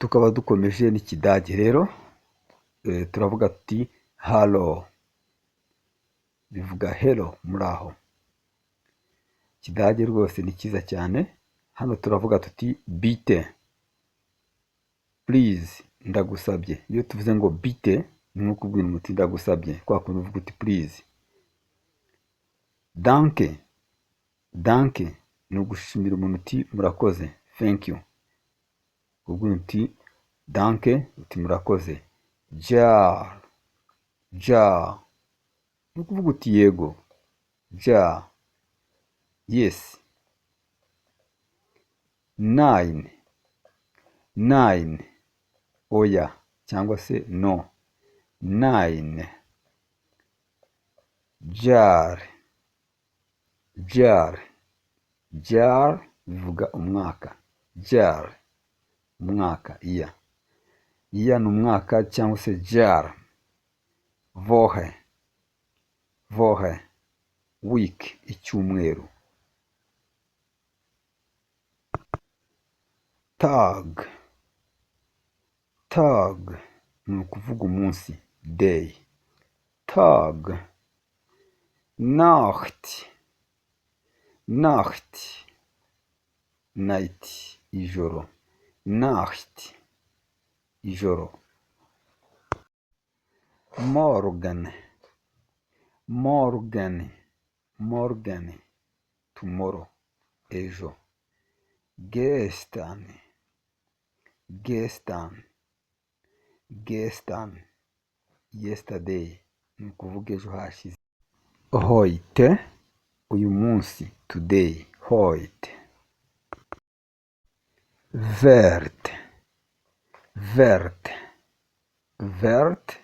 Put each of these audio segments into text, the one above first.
Tukaba dukomeje n'Ikidage rero, turavuga tuti hallo, bivuga hello, muraho. Ikidage rwose ni cyiza cyane. Hano turavuga tuti bitte, please, ndagusabye. Iyo tuvuze ngo bitte, ni nko kubwira umuntu uti ndagusabye, kwa kundi uvuga uti please. Danke, danke ni ugushimira umuntu uti murakoze, thank you. Ubwira uti danke, uti murakoze. Ja, ja ni ukuvuga uti yego, ja, yes. Nein, nein, oya cyangwa se no, nein. Jahr, Jahr, Jahr bivuga umwaka, Jahr umwaka, year, year ni umwaka cyangwa se Jahr. Woche, Woche, week, icyumweru. Tag, Tag ni ukuvuga umunsi, day, Tag. Nacht, Nacht, night, ijoro, Nacht, ijoro. Morgen, Morgen, morgen, tomorrow, ejo. Gestern, gestern, gestern, yesterday, ni ukuvuga ejo hashize. Heute, uyu munsi, today, heute. Welt, Welt, Welt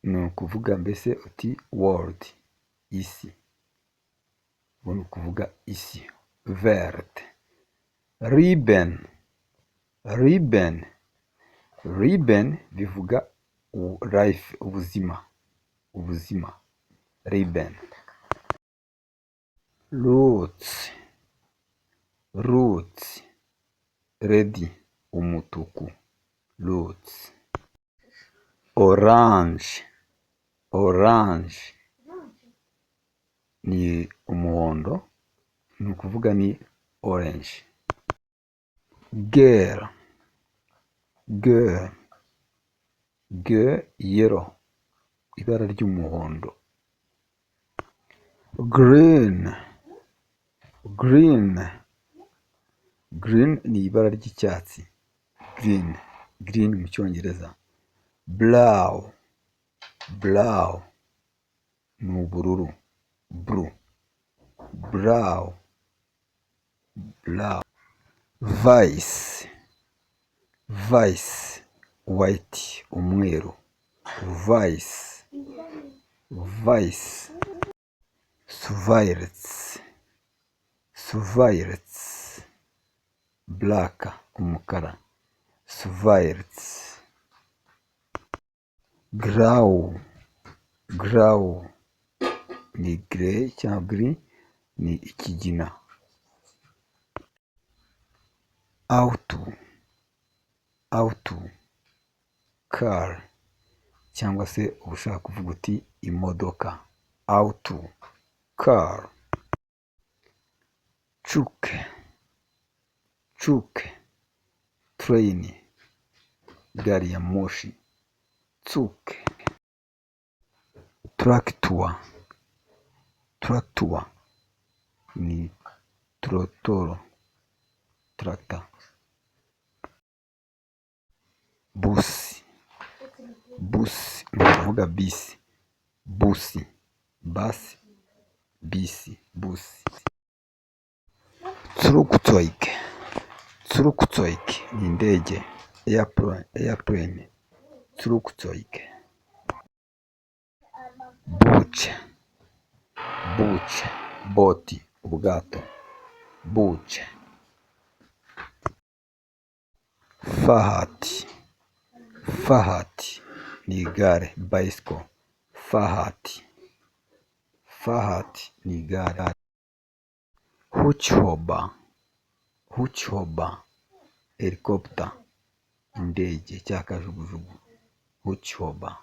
ni ukuvuga mbese uti world, isi, ubwo ni ukuvuga isi, Welt. Leben, Leben, Leben bivuga life, ubuzima, ubuzima, Leben. Rot, rot, red, umutuku, rot. Orange, orange ni umuhondo, ni ukuvuga ni orange. Gelb, gelb, gelb, yellow, ibara ry'umuhondo. Grün, grün, green ni ibara ry'icyatsi, green, green mu Cyongereza. Blau, blau ni ubururu, blue, blau, blau. Weiß, weiß, white, umweru, weiß, weiß. Schwarz, schwarz, black, umukara, schwarz. Grau, grau ni grey cyangwa gris, ni ikigina. Auto, auto, car cyangwa se uba ushaka kuvuga uti imodoka, auto, car. Zug, Zug, train, gari ya moshi, Zug. Traktor, Traktor ni torotoro, tractor. Bus, Bus ni ukuvuga bisi, bus, bus, bisi, bus. Flugzeug, Flugzeug ni indege, airplane, Flugzeug. Boot, boot, boat, ubwato, Boot. Fahrrad, Fahrrad ni igare, bicycle, Fahrrad, Fahrrad ni igare. Hubschrauber, Hubschrauber, helicopter. Indege cyangwa kajugujugu. Hubschrauber.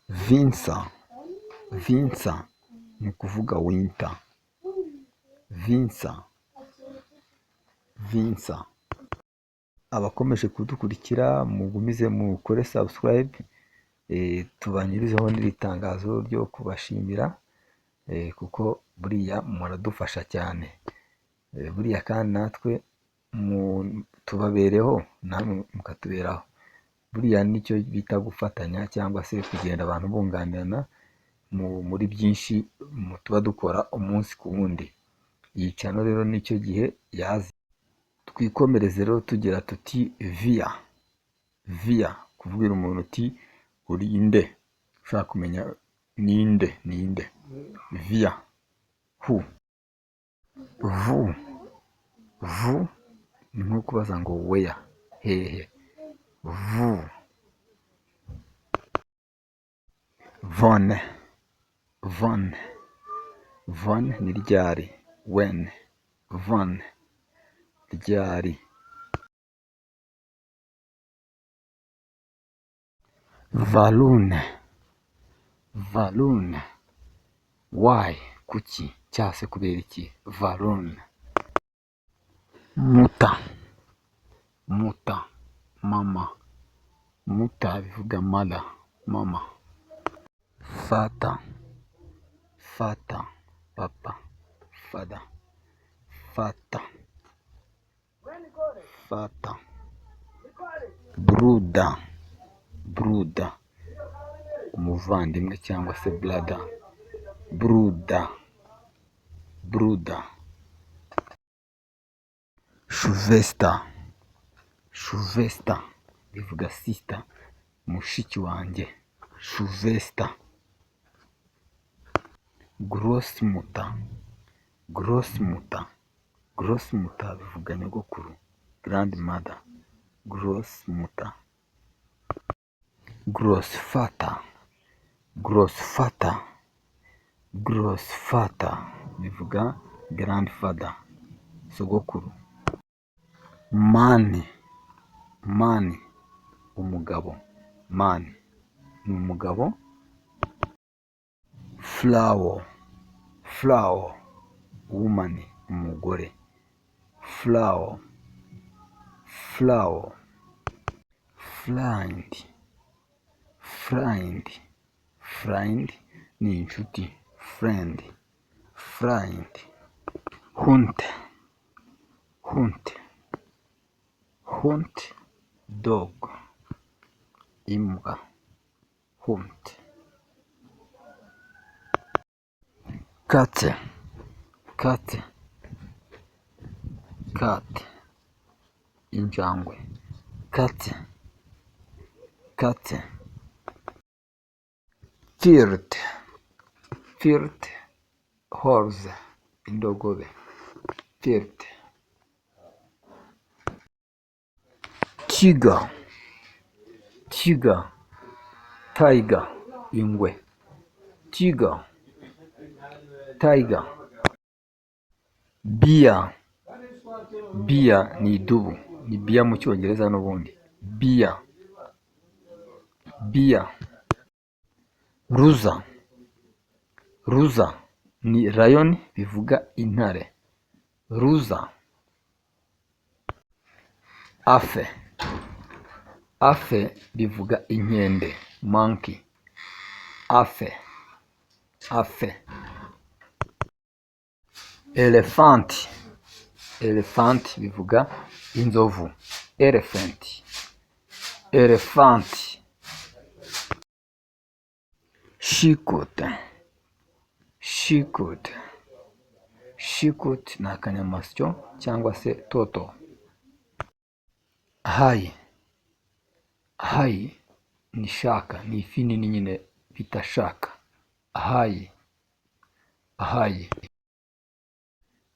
Vinter, vinter ni ukuvuga winter. Vinter, vinter. Abakomeje kudukurikira, mugumize mukore subscribe, tubanyurizeho n'iri tangazo ryo kubashimira, kuko buriya muradufasha cyane. Buriya kandi natwe tubabereho, namwe mukatuberaho. Buriya nicyo bita gufatanya cyangwa se kugenda abantu bunganirana muri byinshi tuba dukora umunsi ku wundi. Iyi channel rero nicyo gihe yazi. Twikomereze rero tugira tuti wer, wer, kubwira umuntu uti uri nde, ushaka kumenya ninde, ninde. Wer, who. Wo, wo ni nko kubaza ngo where, hehe. Wo. Wann, wann, wann ni ryari, when, wann, ryari. Warum, warum, why, kuki cyangwa se kubera iki, warum. Mutter, mutter, mama. Mutter bivuga mother, mama. Vater, Vater, papa, father. Vater, Vater. Bruder, Bruder, umuvandimwe cyangwa se brother. Bruder, Bruder. Schwester, Schwester bivuga sister, mushiki wanjye. Schwester. Großmutter, Großmutter, Großmutter bivuga nyogokuru, grandmother. Großmutter. Großvater, Großvater, Großvater bivuga grandfather, sogokuru. Mann, man, umugabo. Man ni umugabo. Frau, Frau, woman, umugore. Frau, Frau. Freund, Freund, Freund ni inshuti, friend, Freund. Hund, Hund, Hund, dog, imbwa. Hund. Katze, Katze, cat, injangwe. Katze, Katze. Pferd, Pferd, horse, indogobe. Pferd. Tiger, tiger, tiger, ingwe. Tiger, tiger. Bär, bear ni idubu, ni bear mu Cyongereza n'ubundi. Bär, bear. Löwe, Löwe ni lion bivuga intare. Löwe. Affe, Affe bivuga inkende, monkey. Affe, Affe. Elefant, elephant bivuga inzovu, elephant, elephant. Schildkröte, Schildkröte, Schildkröte ni akanyamasyo cyangwa se turtle. Hai, hai ni shark, ni ifi nini nyine bita shark. Hai, hai.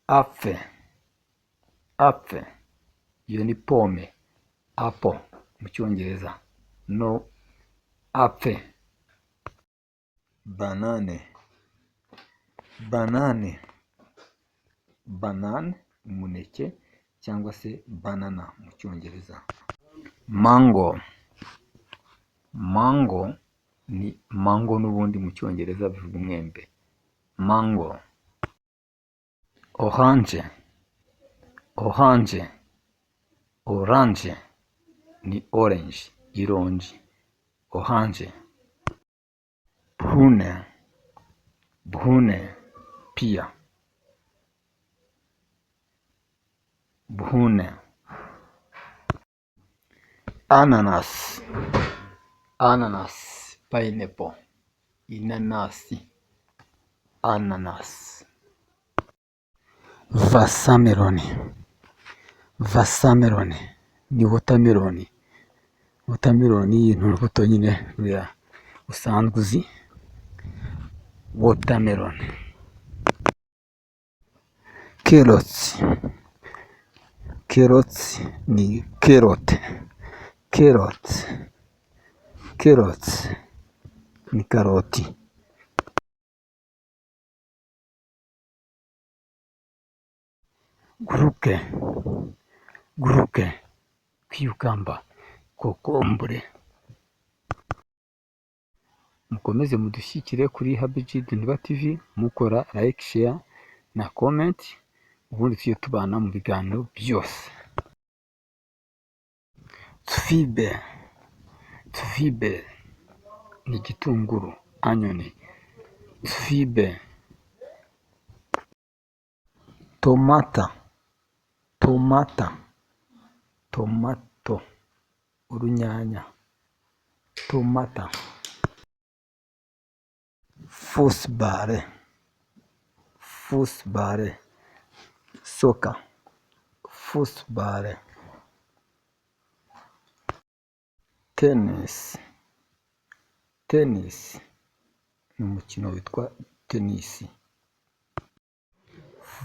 Apfel, Apfel iyo ni pome, apple mu Cyongereza. No, Apfel. Banane, banane, banane umuneke cyangwa se banana mu Cyongereza. Mango, mango ni mango n'ubundi mu Cyongereza bivuga umwembe. Mango. Orange, orange, orange ni orange, ironji, orange. Prune, prune, pear, prune. Ananas, ananas, pineapple, inanasi, ananas. Wassermelone, wassermelone ni watermelon. Watermelon ni urubuto nyine ruriya usanzwe uzi, watermelon. Carrots, carrots ni carotte, carrots, carrots ni karoti. Gurke, gurke, cucumber, kokombure. Mukomeze mudushyigikire kuri Habiji Duniba TV, mukora like, share na comment, ubundi tujye tubana mu biganiro byose. Zwiebel, Zwiebel ni igitunguru, onion, Zwiebel. Tomate, tomate, tomato, urunyanya, tomate. Fußball, Fußball, soccer, Fußball. Tennis, tennis ni umukino witwa tenisi.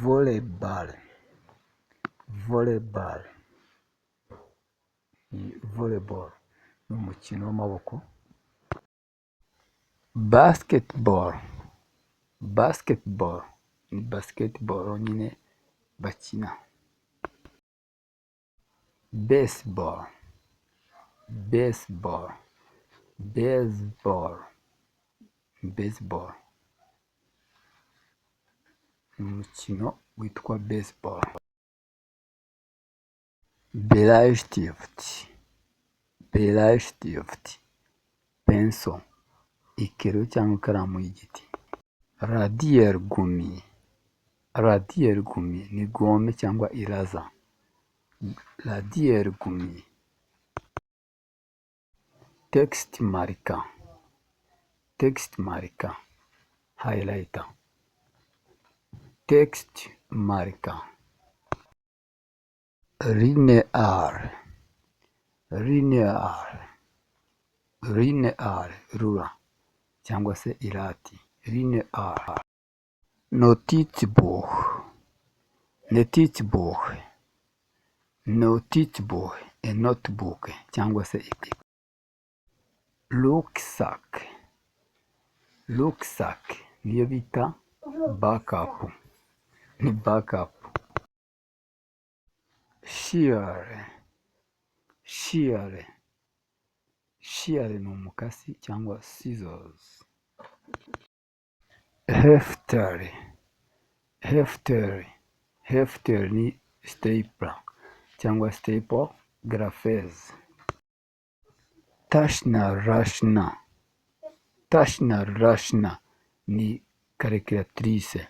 Volleyball, volleyball ni volleyball, ni umukino w'amaboko. Basketball, basketball ni basketball nyine bakina. Baseball, baseball, baseball, baseball ni umukino witwa baseball. Bleistift, Bleistift, pencil, ikereyo cyangwa ikaramu y'igiti. Radiergummi, Radiergummi ni gomme cyangwa eraser. Radiergummi. Textmarker, textmarker, highlighter. Textmarker. Lineal, lineal, lineal, ruler cyangwa se irati. Lineal. Notizbuch, Notizbuch, notizbuch, a notebook cyangwa se Rucksack, rucksack niyo bita backup, ni backup. Shears, shears, shears ni umukasi cyangwa scissors. Hefter, Hefter, Hefter ni stapler cyangwa staple agrafeuse. Taschenrechner, Taschenrechner ni calculatrice,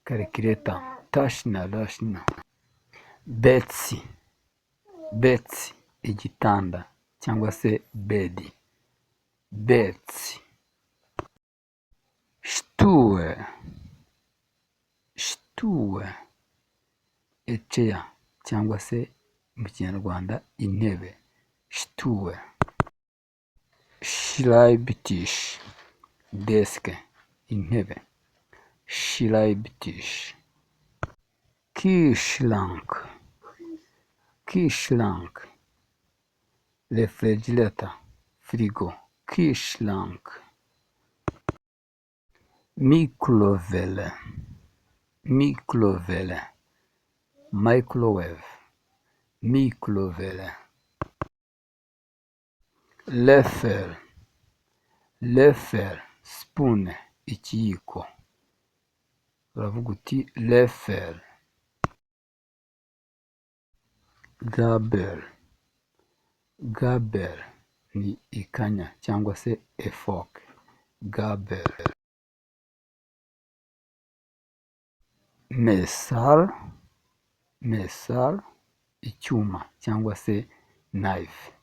calculator, Taschenrechner. Bett, bett igitanda cyangwa se bed, Bett. Stuhl, Stuhl, a chair cyangwa se mu Kinyarwanda intebe, Stuhl. Schreibtisch, desk, intebe, Schreibtisch. Kühlschrank, Kühlschrank, refrigerator, firigo, Kühlschrank. Mikrowelle, Mikrowelle, microwave, Mikrowelle. Löffel, Löffel, spoon, ikiyiko, uravuga uti Löffel. Gabel, Gabel ni ikanya cyangwa se a fork, Gabel. Messer, Messer, icyuma cyangwa se knife.